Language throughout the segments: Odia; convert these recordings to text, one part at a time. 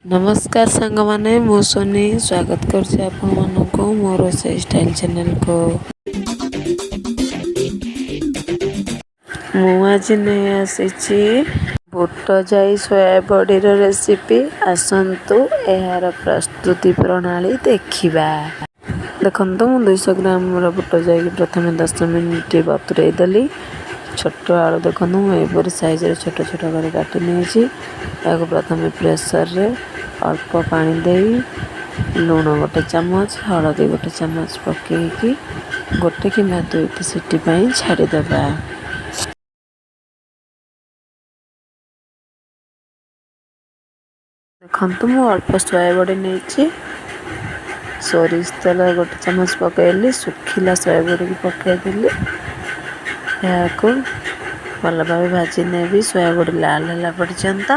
ନମସ୍କାର ସାଙ୍ଗମାନେ, ମୁଁ ସୋନି ସ୍ୱାଗତ କରୁଛି ଆପଣମାନଙ୍କୁ ମୋ ରୋଷେଇ ଷ୍ଟାଇଲ୍ ଚ୍ୟାନେଲକୁ। ମୁଁ ଆଜି ନେଇ ଆସିଛି ବୁଟ ଯାଇ ସୋୟାବଡ଼ିର ରେସିପି। ଆସନ୍ତୁ, ଏହାର ପ୍ରସ୍ତୁତି ପ୍ରଣାଳୀ ଦେଖିବା। ଦେଖନ୍ତୁ, ମୁଁ 200 ଗ୍ରାମର ବୁଟ ଯାଇକି ପ୍ରଥମେ 10 ମିନିଟ୍ ବତୁରେଇ ଦେଲି। ଛୋଟ ଆଳୁ ଦେଖନ୍ତୁ, ମୁଁ ଏହିପରି ସାଇଜରେ ଛୋଟ ଛୋଟ କରି କାଟି ନେଇଛି। ଏହାକୁ ପ୍ରଥମେ ପ୍ରେସରରେ ଅଳ୍ପ ପାଣି ଦେଇ ଲୁଣ ଗୋଟେ ଚାମଚ, ହଳଦୀ ଗୋଟେ ଚାମଚ ପକାଇକି ଗୋଟେ କିମ୍ବା ଦୁଇଟି ସିଟି ପାଇଁ ଛାଡ଼ିଦେବା। ଦେଖନ୍ତୁ, ମୁଁ ଅଳ୍ପ ସୋୟାବଡ଼ି ନେଇଛି। ସୋରିଷ ତେଲ ଗୋଟେ ଚାମଚ ପକାଇଲି, ଶୁଖିଲା ସୋୟାବଡ଼ିକୁ ପକାଇଦେଲି। ଏହାକୁ ଭଲ ଭାବେ ଭାଜି ନେବି ସୋୟାବଡ଼ି ଲାଲ ହେଲା ପର୍ଯ୍ୟନ୍ତ।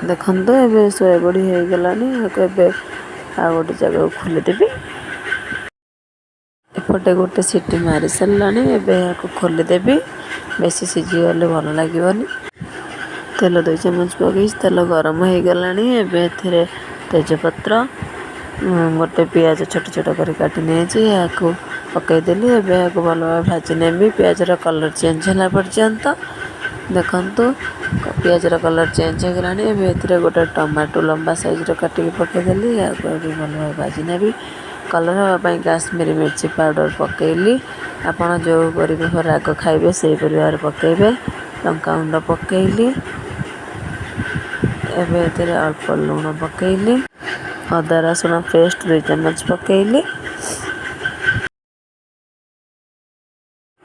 ଦେଖନ୍ତୁ, ଏବେ ସୋୟାବଡ଼ି ହେଇଗଲାଣି। ଏହାକୁ ଏବେ ଆଉ ଗୋଟେ ଜାଗାକୁ ଖୋଲିଦେବି। ଏପଟେ ଗୋଟେ ସିଟି ମାରି ସାରିଲାଣି, ଏବେ ଏହାକୁ ଖୋଲିଦେବି। ବେଶୀ ସିଝିଗଲେ ଭଲ ଲାଗିବନି। ତେଲ 2 ଚାମଚ ପକାଇଛି, ତେଲ ଗରମ ହେଇଗଲାଣି। ଏବେ ଏଥିରେ ତେଜପତ୍ର, ଗୋଟେ ପିଆଜ ଛୋଟ ଛୋଟ କରି କାଟି ନେଇଛି, ଏହାକୁ ପକାଇଦେଲି। ଏବେ ଏହାକୁ ଭଲ ଭାବେ ଭାଜି ନେବି ପିଆଜର କଲର୍ ଚେଞ୍ଜ ହେଲା ପର୍ଯ୍ୟନ୍ତ। ଦେଖନ୍ତୁ, ପିଆଜର କଲର୍ ଚେଞ୍ଜ ହେଇଗଲାଣି। ଏବେ ଏଥିରେ ଗୋଟେ ଟମାଟୋ ଲମ୍ବା ସାଇଜ୍ର କାଟିକି ପକାଇଦେଲି। ଏହାକୁ ଏବେ ଭଲ ଭାବେ ଭାଜି ନେବି। କଲର୍ ହେବା ପାଇଁ କାଶ୍ମୀରୀ ମିର୍ଚି ପାଉଡ଼ର ପକାଇଲି। ଆପଣ ଯେଉଁପରି ରାଗ ଖାଇବେ, ସେହିପରି ଭାବରେ ପକାଇବେ। ଲଙ୍କାଗୁଣ୍ଡ ପକାଇଲି। ଏବେ ଏଥିରେ ଅଳ୍ପ ଲୁଣ ପକାଇଲି। ଅଦା ରସୁଣ ପେଷ୍ଟ 2 ଚାମଚ ପକାଇଲି।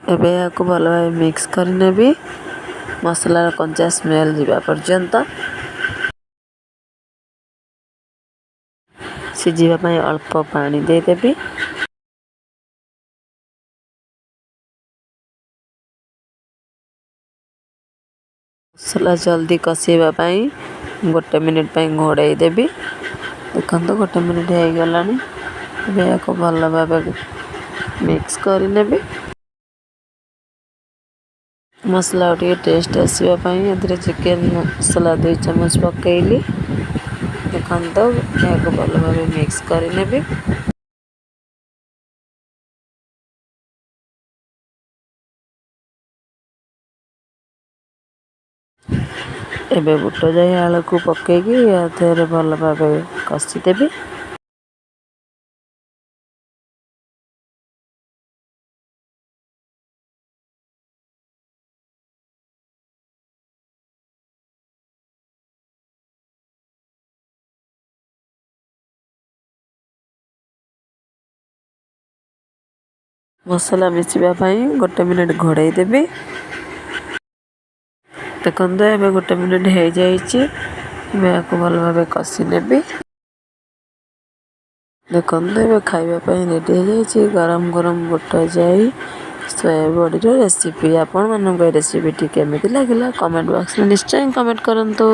ଏବେ ଏହାକୁ ଭଲ ଭାବେ ମିକ୍ସ କରିନେବି ମସଲାର କଞ୍ଚା ସ୍ମେଲ୍ ଯିବା ପର୍ଯ୍ୟନ୍ତ। ସିଝିବା ପାଇଁ ଅଳ୍ପ ପାଣି ଦେଇଦେବି। ମସଲା ଜଲ୍ଦି କଷିବା ପାଇଁ ଗୋଟେ ମିନିଟ୍ ପାଇଁ ଘୋଡ଼େଇ ଦେବି। ଦେଖନ୍ତୁ, ଗୋଟେ ମିନିଟ୍ ହେଇଗଲାଣି। ଏବେ ଏହାକୁ ଭଲ ଭାବେ ମିକ୍ସ କରିନେବି। ମସଲା ଟିକେ ଟେଷ୍ଟ ଆସିବା ପାଇଁ ଏଥିରେ ଚିକେନ୍ ମସଲା 2 ଚାମଚ ପକାଇଲି। ଦେଖନ୍ତୁ, ଏହାକୁ ଭଲ ଭାବେ ମିକ୍ସ କରିନେବି। ଏବେ ବୁଟ ଯାଇ ଆଳୁକୁ ପକାଇକି ୟା ଦେହରେ ଭଲ ଭାବେ କଷିଦେବି। ମସଲା ମିଶିବା ପାଇଁ ଗୋଟେ ମିନିଟ୍ ଘୋଡ଼େଇ ଦେବି। ଦେଖନ୍ତୁ, ଏବେ ଗୋଟେ ମିନିଟ୍ ହେଇଯାଇଛି। ଏବେ ଏହାକୁ ଭଲ ଭାବେ କଷି ନେବି। ଦେଖନ୍ତୁ, ଏବେ ଖାଇବା ପାଇଁ ରେଡ଼ି ହେଇଯାଇଛି ଗରମ ଗରମ ବୁଟ ଯାଇ ସୋୟାବଡ଼ିର ରେସିପି। ଆପଣମାନଙ୍କୁ ଏ ରେସିପିଟି କେମିତି ଲାଗିଲା, କମେଣ୍ଟ ବକ୍ସରେ ନିଶ୍ଚୟ କମେଣ୍ଟ କରନ୍ତୁ।